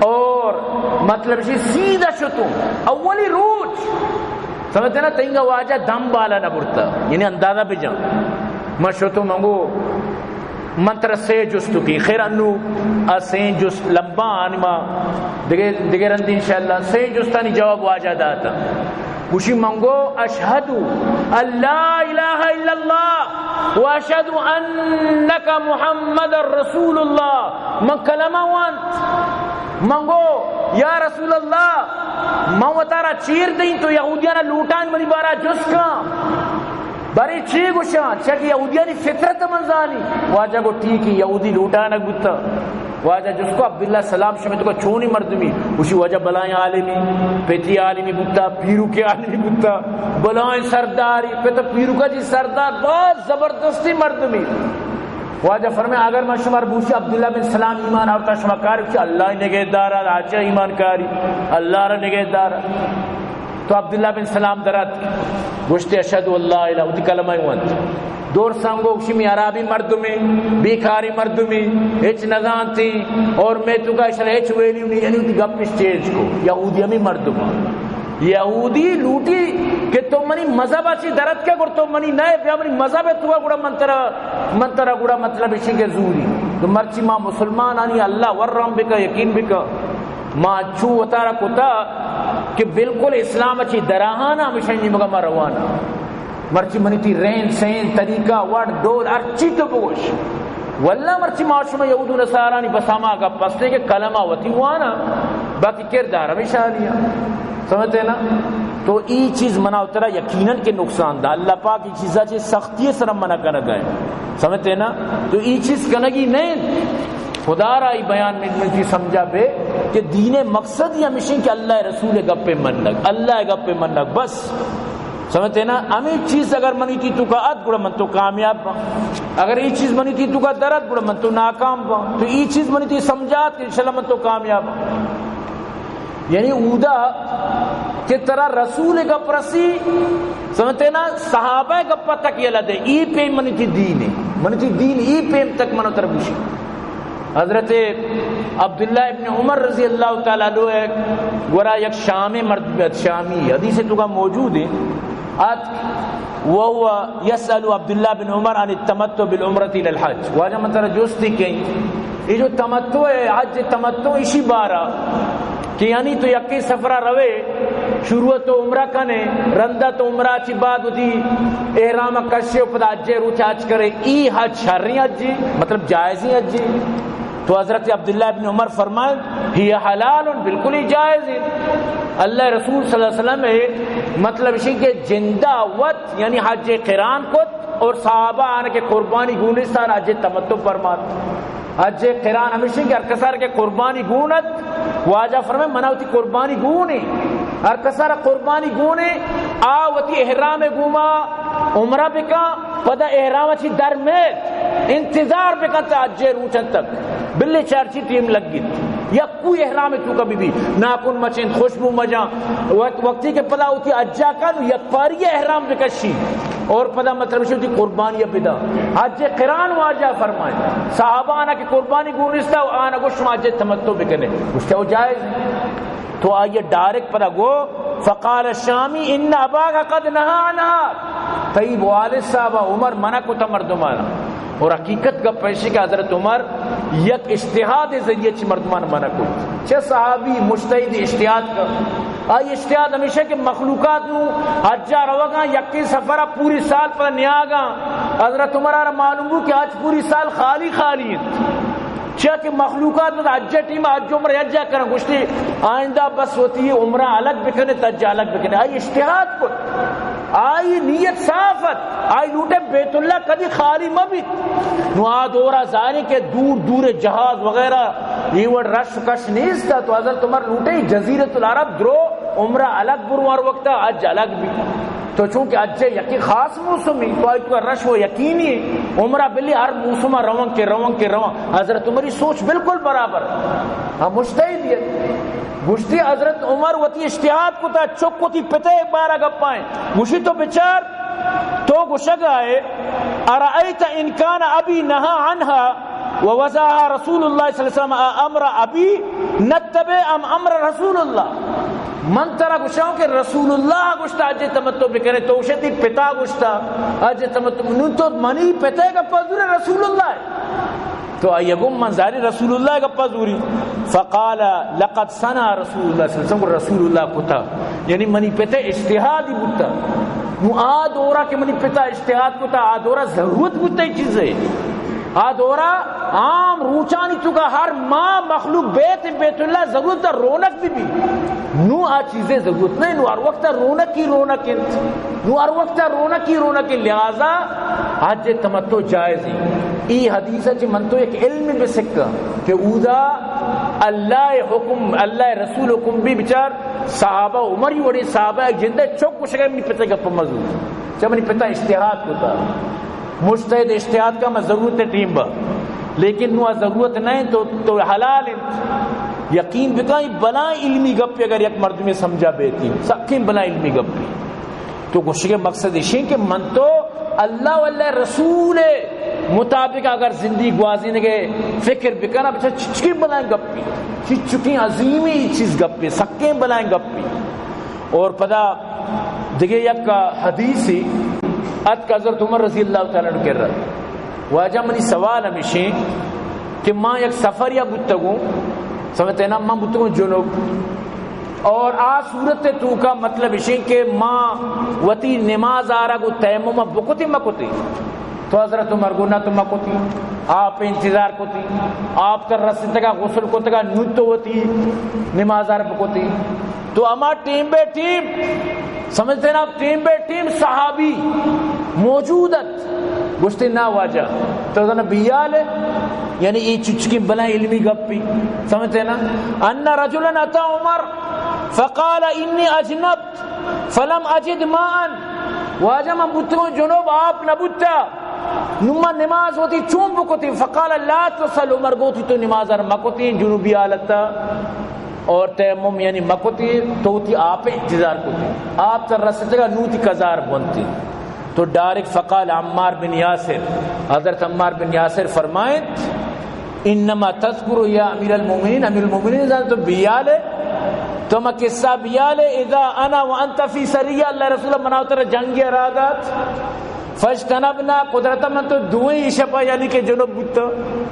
اور مطلب اسی سیدھا شتوں، اولی روچ، سمجھتے نا؟ تنگا واجہ دم بالا نہ برتا، یعنی اندازہ بجان۔ من شتوں، من گو، من ترا سے جستو کی، خیر انو آ سے جست لمبا آنی، ما دگہ، دگہ رندی انشاءاللہ سے جستانی جواب واجہ داتا۔ گوشی من گو، اشہد ان لا الہ الا اللہ و اشہد انک محمد رسول اللہ۔ من کلمہ وانت۔ من گو، یا رسول اللہ، من وتارا چیر دئیں، تو یہودیانا لوٹان منی بارا جست کن۔ بارے چے گوشاں؟ چیا کہ یہودیانی فطرت من زانی۔ واجہ گو، ٹھیک ہے، یہودی لوٹانک بوتا۔ واجہ جست کو، عبداللہ سلام شمے توکا چونی مردمی؟ گوشی واجہ بلائیں عالمی، پتی عالمی بوتا، پیروکے عالمی بوتا، بلائیں سرداری، پتا پیروکا چی سردار، بہت زبردستی مردمی۔ واجہ فرمائے، اگر من شمار بوشی عبداللہ بن سلام ایمان آورتا، شما کار بچی؟ اللہ نگہ دارا، آچا ایمان کاری، اللہ را نگہ دارا۔ تو عبداللہ بن سلام درات، گوشتے، اشہد ان لا الہ، وتی کلمہ وانت۔ دور سانگو گوشی، می عربی مردمی، بیکاری مردمی، ہچ نزانتی، اور میں تو کا اشرا ہچ ویلیو نہیں، یعنی وتی گپ چینج کو۔ یہودی ہمیں مردم، یہودی لوٹی کہ تو منی مذہب اچی درت کا، گر تو منی نئے، بیا منی مذہب تو گڑا من ترا، من ترا گڑا مطلب اسی کہ زوری۔ تو مرچی ما مسلمان آنی، اللہ ورم بکا، یقین بکا۔ ما چو وتارا کتا کہ بالکل اسلام چی دراہانا، ہمیشہ نیمگا ما روانا۔ مرچی منی تی رہن سہن، طریقہ، وڑ، ڈول، ہر چی تو بگوش۔ واللہ مرچی ما شما یہود و نصارانی بس ہما گپ ہستے کہ کلمہ وتی وانا، باقی کردار ہمیشہ آنیا۔ سمجھتے نا؟ تو ای چیز منا و ترا یقیناً کہ نقصان دا۔ اللہ پاک ای چیزا چی سختی سر منع کنگا ہے۔ سمجھتے نا؟ تو ای چیز کنگی نہیں۔ خدا را ای بیان من، من چی سمجھا بے کہ دین مقصد ہی ہمیشیں کہ اللہ رسول گپ منگ، اللہ گپ منگ، بس۔ سمجھتے نا؟ ہمیں چیز اگر منی تی تو کا ات، گڑا من تو کامیاب باں۔ اگر ای چیز منی تی تو کا در ات، گڑا من تو ناکام باں۔ تو ای چیز منی تی سمجھات کہ انشاءاللہ من تو کامیاب باں۔ یعنی اودا کہ ترا رسول گپ رسی، سمجھتے نا، صحابہ گپ تک یلہ دے، ای پیم منی تی دین ہے، منی تی دین ای پیم تک منو تر بوشی۔ حضرت عبداللہ ابن عمر رضی اللہ تعالی عنہ گورا یک شامی مرد بیت، شامی، حدیث تو کا موجود ہے۔ آت وهو يسأل عبد الله بن عمر عن التمتع بالعمرة إلى الحج۔ واجہ من ترا جستی کہیں، یہ جو تمتع ہے، حج تمتع، اسی بارہ کہ یعنی تو یکی سفرہ روے، شروع تو عمرہ کنے، رندہ تو عمرہ چی بعد وتی احرام کشے و پدا حج روچ حج کرے، ای حج شرعی حج جی، مطلب جائزی حج جی؟ تو حضرت عبداللہ ابن عمر فرمائے، هي حلال، بالکل ہی جائز ہے۔ اللہ رسول صلی اللہ علیہ وسلم ہے، مطلب اسی کہ جندہ وت، یعنی حج قران کت اور صحابہ آن کے قربانی گونستان حج تمتع فرمات۔ حج قران ہمیشہ کہ ہر کسار کے قربانی گونت، واجہ فرمائے، منا وتی قربانی گونے، ہر کسار قربانی گونے، آ وتی احرام گوما عمرہ بکا، پدا احرام چی در میت، انتظار بکن تا حج روچن تک، بلے چارچی ٹیم لگیت۔ یک کوئی احرام تو کبھی بھی ناکن مچین، خوشبو مجان، وقت، وقتی کہ پدا وتی حجا کن، یک پاری احرام بکشی اور پدا مطلب شو وتی قربانی بدا۔ حج قران واجہ فرمائے، صحابہ آنا کہ قربانی گونستا، آنا گو شما حج تمتع بکنے، گوشتے وہ جائز ہے۔ تو آئیے ڈائریکٹ پدا گو، فقال الشامی ان اباک قد نهى عنها، تئی والد صاحب عمر منع کتا مردمانا۔ اور حقیقت گپ ایشی کہ حضرت عمر یک اجتہاد ذریعے چی مردمان منع کت۔ چہ صحابی مجتہد اجتہاد کا، آئی اجتہاد ہمیشہ کہ مخلوقات نو حجا روگاں، یکی سفرہ پوری سال پر نیاگاں۔ حضرت عمر آرا معلوم بو کہ حج پوری سال خالی خالی انت۔ چیا کہ مخلوقات مت حج ٹیم حج عمرہ یکجا کرن، گوشتی آئندہ بس وتی عمرہ الگ بکنے، حج الگ بکنے۔ آئی اجتہاد کت، آئی نیت صاف ات، آئی لوٹے بیت اللہ کدی خالی مہ بیت۔ نو آ دورا ظاہر ہے کہ دور دور جہاز وغیرہ یہ وڑ رش کش نیست، تو حضرت عمر لوٹے جزیرۃ العرب درو عمرہ الگ برو ہر وقت، حج الگ بی۔ تو چونکہ حج یکی خاص موسمی، تو آئی تو رش و یقینی ہے۔ عمرہ بلی ہر موسم روان کے، روان کے، روان۔ حضرت عمری سوچ بالکل برابر۔ ہاں، مجتہد ہے۔ گوشتی حضرت عمر وتی اجتہاد کتا، چک وتی پتے بارہ گپائیں۔ گوشی تو بچار، تو گوشگ آئے، ارأیت ان کان ابی نہا عنہا ووضعها رسول اللہ صلی اللہ علیہ وسلم، امر ابی نتبع ام امر رسول اللہ؟ من ترا گوشاں کہ رسول اللہ گوشتا حج تمتع بکنے، تو گوشے تی پتا گوشتا حج تمتع، نون تو منی پتے گپا زورے رسول اللہ ہے۔ تو آئی گو من زاری رسول اللہ گپا زوری۔ فقال لقد صنع رسول اللہ صلی اللہ علیہ وسلم، رسول اللہ کتا، یعنی منی پتے اجتہادی بوتا۔ نو آ دورا کہ منی پتا اجتہاد کتا، آ دورا ضرورت بوتا ای چیزے۔ آ دورا عام روچانی توکا ہر ماہ مخلوق بیت، بیت اللہ ضرورت رونق بی بی۔ نو آ چیزے ضرورت نہیں، نو ہر وقت رونقی رونق انت۔ نو ہر وقت رونقی رونق انت، لہذا حج تمتع جائز ہے۔ ای حدیث چہ من تو ایک علم بہ سکا کہ اودا اللہ حکم، اللہ رسول حکم بی بچار، صحابہ عمری وڑی صحابہ ایک جندے چک گوشگے منی پتے گپ مزور۔ چہ منی پتا اجتہاد کتا۔ مجتہد اجتہاد کا میں ضرورت ہے ٹیم با۔ لیکن نو ضرورت نہیں تو، تو حلال انت۔ یقین بکن، بلائیں علمی گپ اگر یک مردمے سمجھا بیتی، سکیں بلائیں علمی گپ۔ تو گوشگے مقصد اشیں کہ من تو اللہ و اللہ رسول مطابق اگر زندگی گوازینگے فکر بکنا، بچا چچکیں بلائیں گپی، چچکیں عظیمی چیز گپی، سکیں بلائیں گپی۔ اور پدا دگہ یک حدیثی اتک حضرت عمر رضی اللہ تعالی عنہ کرا۔ واجہ منی سوال ہمیشیں کہ ما یک سفر یا بوتگوں، سمجھتے نا، ما بوتگوں جنوب، اور آ صورت توکا مطلب اشیں کہ ما وتی نماز آرگ و تیمم بکتی مکتی۔ تو حضرت عمر گو نہ تو مکتی، آپ انتظار کتی، آپ تر رسیتگا غسل کتگا نو تو وتی نماز آر بکتی۔ تو ہما ٹیم بے ٹیم، سمجھتے نا، ٹیم بے ٹیم صحابی موجود ات۔ گوشتے نا واجہ، تو زنا بیال ہے، یعنی یہ چچکی بلائیں علمی گپی، سمجھتے نا؟ ان رجلا اتی عمر فقال انی اجنبت فلم اجد ماء، واجہ من بوتگوں جنوب، آپ نہ بوتا، نو من نماز وتی چون بکتی؟ فقال لا تصل، عمر گوتی تو نماز ار مکتی جنوبی حالتا، اور تیمم یعنی مکتی، تو وتی آپ انتظار کتی، آپ تر رسیتگا نو تی قضا ار بنتی۔ تو ڈائریکٹ فقال عمار بن یاسر، حضرت عمار بن یاسر فرمائیں، انما تذکر یا امیر المومنین، امیر المومنین زان تو بیال ہے، تو ما قصہ بیال ہے، اذا انا وانت فی سریہ، اللہ رسول منا تر جنگی ارادات، فاجتنبنا، قدرت من تو دوئیں شپا یعنی کہ جنوب بوتا،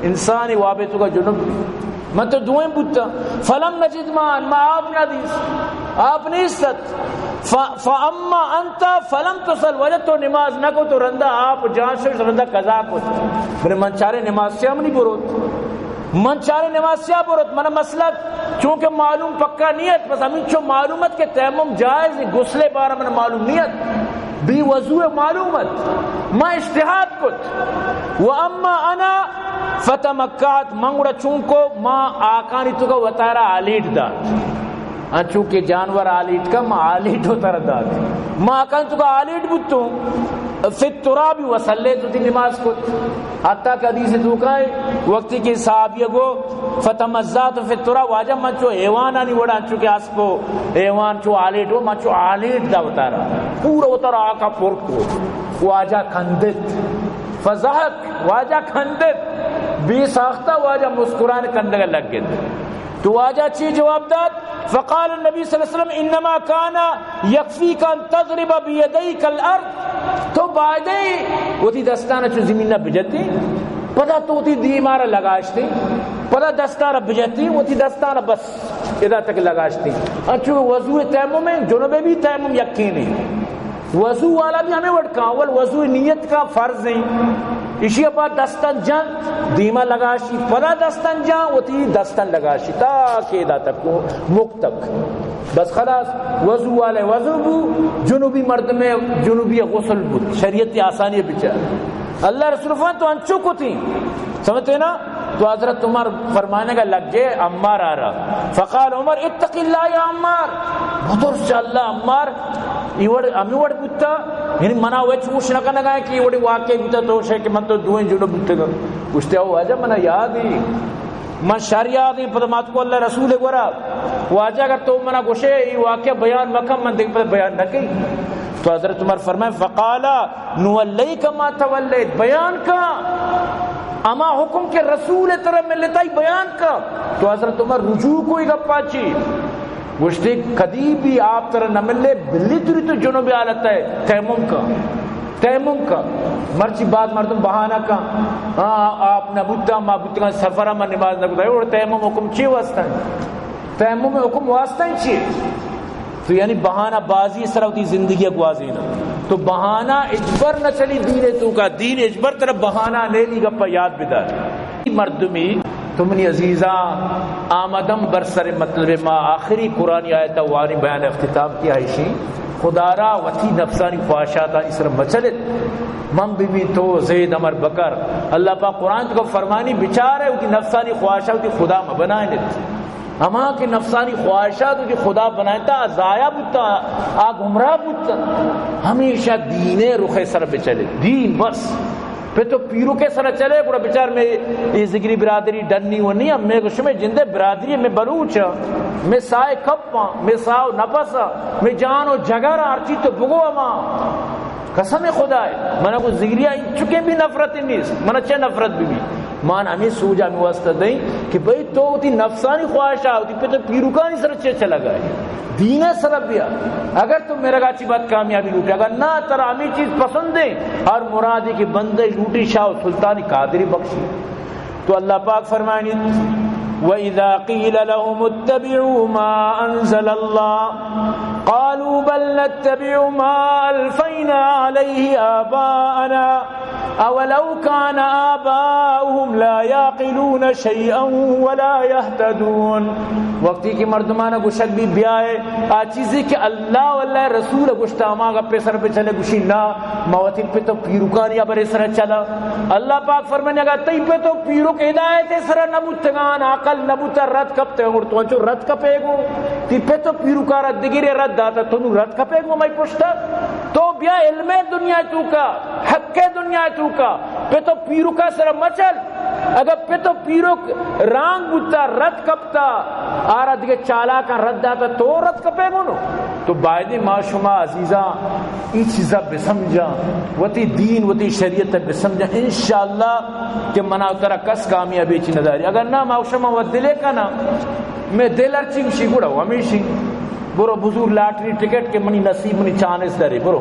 انسانی وابے تو کا جنوب بوتا۔ من تو دوئیں بوتا، فلم نجد ماء، ما آپ نہ دیست، آپ نیست ات۔ ف-، فاما انت فلم تصل، واجہ تو نماز نہ کو، تو رندا آپ جان شش رندا قضا کو۔ بلے من چارے نماز سیا منی بروت، من چارے نماز سیا بروت، من مسئلہ چونکہ معلوم پکا نیت، بس ہمین چو معلومت کہ تیمم جائز، غسل بارہ من معلوم نیت، بی وضو معلومت، ما اجتہاد کت۔ و اما انا فتمکعت، من گڑا چون کو، ما آکانی تو کا وتارا آلیٹ دات۔ انچو کہ جانور آلیٹ کا، ما آلیٹ وتارا دات۔ ما آکانی تو کا آلیٹ بوتوں، فی التراب وصلیت، وتی نماز کت۔ حتی کہ حدیث تو کا ہے، وقتی کہ صحابی گو، فتمزعت فی التراب، واجہ من چو حیوانانی وڑا، انچو کہ اسپ و حیوان چو آلیٹ ہو، من چو آلیٹ دا وتارا۔ پورا وتارا آکا پر کو۔ واجہ کندت۔ فضحک، واجہ کندت۔ بے ساختہ واجہ مسکران کندگا لگت۔ تو واجہ چی جواب دات؟ فقال النبی صلی اللہ علیہ وسلم، انما کان یکفیک ان تضرب بیدیک الارض، تو بایدے وتی دستانا چو زمین بجتی، پدا تو وتی دیمارا لگاشتی، پدا دستارا بجتی، وتی دستانا بس ادا تک لگاشتی۔ انچو وضو تیمم ہے، جنوب بھی تیمم یقین ہے۔ وضو والا بھی ہمیں وڑ کا، اول وضو نیت کا فرض ہیں، اشی بعد دستن جنت، دیما لگاشی، پدا دستن جان، وتی دستن لگاشی، تا کہ ادا تک کو مک تک۔ بس خلاص، وضو والے وضو بو، جنوبی مردم جنوبی غسل بو، شریعت آسانی بچار۔ اللہ رسول فرمان تو انچو کتی، سمجھتے نا؟ تو حضرت عمر فرمائنگا لگے عمار آرا۔ فقال عمر: اتق اللہ یا عمار، بترس چہ اللہ عمار، ای وڑ، ہمی وڑ بوتا، یعنی منا وچ ہوش نہ کنگا ہے کہ ای وڑی واقعہ بوتا تو شے کہ من تو دوئیں جنوب بوتگا۔ گوشتے: او واجہ، منا یاد ہی، من شر یاد ہی، پدا مات کو اللہ رسول گورا، واجہ اگر تو منا گوشے ای واقعہ بیان مکن، من دیکھ پدا بیان نہ کئی۔ تو حضرت عمر فرمائے: فقال نولیک ما تولیت، بیان کا، ہما حکم کہ رسول ترا ملتائی بیان کا۔ تو حضرت عمر رجوع کو ای گپا چی؟ گوشتے: کدی بھی آپ ترا نہ ملے، بلی تری تو جنوب حالت ہے، تیمم کا، تیمم کا۔ مرچی بعد مردم بہانہ کا، ہاں، آپ نہ بوتا، ما بوتگا سفر، ما نماز نہ بوتا، اور تیمم حکم چی واسطہ ہے؟ تیمم حکم واسطہ ہی چی؟ تو یعنی بہانہ بازی سرا وتی زندگی گوازینا۔ تو بہانہ اجبر نہ چلی دین توکا، دین اجبر ترا بہانہ نیلی، گپا یاد بدار۔ مردمی، تو منی عزیزاں، آمدم بر سر مطلب ما آخری قرآنی آیت وانی بیان اختتام کی آئیشی، خدا را وتی نفسانی خواہشات سر مچلت۔ من ببی تو زید عمر بکر، اللہ پاک قرآن تو فرمانی بچار ہے، وتی نفسانی خواہشات وتی خدا مبنائنت۔ ہما کہ نفسانی خواہشات وتی خدا بنائینتا، آ ضائع بوتا، آ گمراہ بوتا۔ ہمیشہ دین رخ سر بچلے، دین بس۔ پہ تو پیرو کے سر چلے، گڑا بچار میں یہ ذگری برادری ڈنی و نہیں، میں گوشم میں جندے برادری، میں بلوچ، میں سائے کپ، میں ساو نفس، میں جان و جگر، ہر چیز تو بگو ہما۔ قسم خدا ہے، منا کو ذگریا انچکیں بھی نفرت نیست، منا چہ نفرت بھی بھی۔ مان ہمیں سوجا ہمیں واسطہ دیں کہ بھئی تو وتی نفسانی خواہشات، وتی پت و پیروکانی سر چے چلا گئے؟ دین سر بیا۔ اگر تو میرا گاچی بات کامیابی لوٹے، اگر نہ ترا ہمیں چیز پسند ہے اور مرادی کہ بندے لوٹی شاہ و سلطانی قادری بخشی۔ تو اللہ پاک فرمائنی، وَإِذَا قِيلَ لَهُمُ اتَّبِعُوا مَا أَنزَلَ اللَّهُ قَالُوا بَلْ نَتَّبِعُ مَا أَلْفَيْنَا عَلَيْهِ آبَاءَنَا أَوَلَوْ كَانَ آبَاؤُهُمْ لَا يَعْقِلُونَ شَيْئًا وَلَا يَهْتَدُونَ۔ وقتی کہ مردمانا گوشگ بی بیائے، آ چیزی کہ اللہ و اللہ رسول گوشتا، ہما گپے سر پہ چلے، گوشی نا، ما وتی پت و پیروکانی ہبرے سر چلا۔ اللہ پاک فرمانی، اگر تئی پت و پیروک ہدایت سر نہ بوتگان، عقل نہ بوتا، رد کپتے، اور تو انچو رد کپے گو، تی پت و پیروکارا دگرے رد داتا، تو نو رد کپے گو مئی پشتا۔ تو بیا علم دنیا توکا، حق دنیا توکا، پت و پیروکا سر مچل۔ اگر پت و پیروک رانگ بوتا، رد کپتا، آرا دگہ چالاکاں رد داتا، تو رد کپے گونو؟ تو بایدیں ما شما عزیزاں ای چیزا بسمجھاں، وتی دین، وتی شریعت بسمجھاں۔ انشاءاللہ کہ منا ترا کس کامیابی چی نداری۔ اگر نہ ما شما و دلے کنا، میں دل ہرچی گوشی گڑا و ہمیشی۔ برو بزور لاٹری ٹکٹ کہ منی نصیب، منی چانس داری، برو۔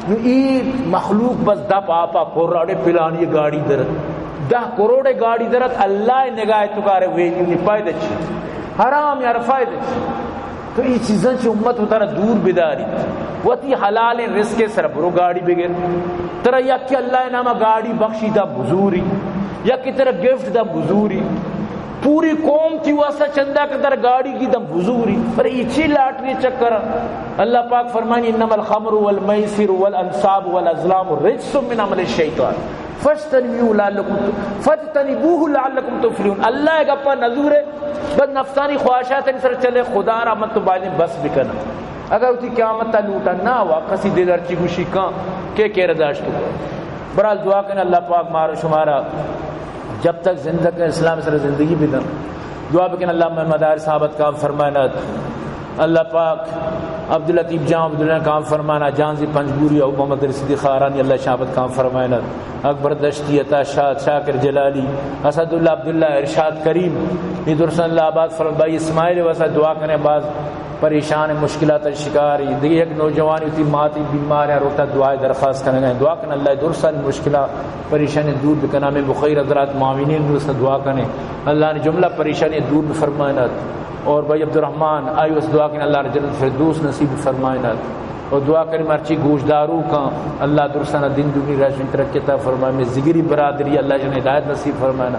نو ای مخلوق بس دپ آپا پر اڑے پلانی گاڑی در، دہ کروڑ گاڑی درت، اللہ نگاہ تو کارے ویلیو نی، فائدہ چی؟ حرام یار، فائدہ چی؟ تو ای چیزاں چی امت وتارا دور بداری، وتی حلال رزق سر برو گاڑی بگر۔ ترا یک کہ اللہ نامہ گاڑی بخشی دا بزوری، یک کہ ترا گفٹ دا بزوری، پوری قوم تی واسطہ چندہ کہ در گاڑی کی دم بزوری، پر ای چی لاٹری چکر؟ اللہ پاک فرمانی، انما الخمر والمیسر والانصاب والازلام رجس من عمل الشیطان فاجتنبوه لعلکم، فاجتنبوه لعلکم تفلحون۔ اللہ گپا نزورے، بس نفسانی خواہشات سر چلے، خدا را من تو بایدیں بس بکنا۔ اگر وتی قیامت لوٹا نہ ہوا، کسی دل ہرچی گوشی کن، کے کیر داشت کو۔ برحال دعا کن اللہ پاک مارو شمارا جب تک زندگ ہیں، اسلام سر زندگی بدن۔ دعا بکن اللہ میں مدارس آباد کام فرمائنات۔ اللہ پاک عبداللطیف جان عبداللہ کام فرمانا، جان زی پنجگوری او محمد رشیدی خارانی اللہ شاہ آباد کام فرمائنات۔ اکبر دشتی، عطا شاد، شاکر جلالی، اسد اللہ عبداللہ، ارشاد کریم، یہ درسن اللہ آباد فرم۔ بھائی اسماعیل واسا دعا کنے، باز پریشان، مشکلات شکار۔ دیگه یک نوجوانی وتی ماتی بیمار ہے، روتا دعائے درخواست کنگا۔ دعا کن اللہ درسن مشکلات پریشانی دور بکنا۔ میں بخیر حضرات معاونین درست دعا کنے، اللہ نے جملہ پریشانی دور بفرمائنات۔ اور بھائی عبدالرحمن آئی واسا دعا کن اللہ نے جنت فردوس نصیب فرمائنات۔ اور دعا کریں مرچی گوشدارو کن اللہ درسنا دین دنیا راشن ترقی عطا فرمائے۔ میں ذگری برادری اللہ جن ہدایت نصیب فرمائنا۔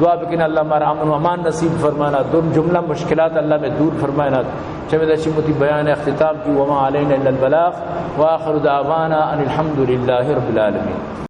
دعا بکن اللہ مارا امن و امان نصیب فرمائنا۔ دون جملہ مشکلات اللہ میں دور فرمائنا۔ چمے دشی متی بیان اختتام کی، وما علینا الا البلاغ، وآخر دعوانا ان الحمد للہ رب العالمین۔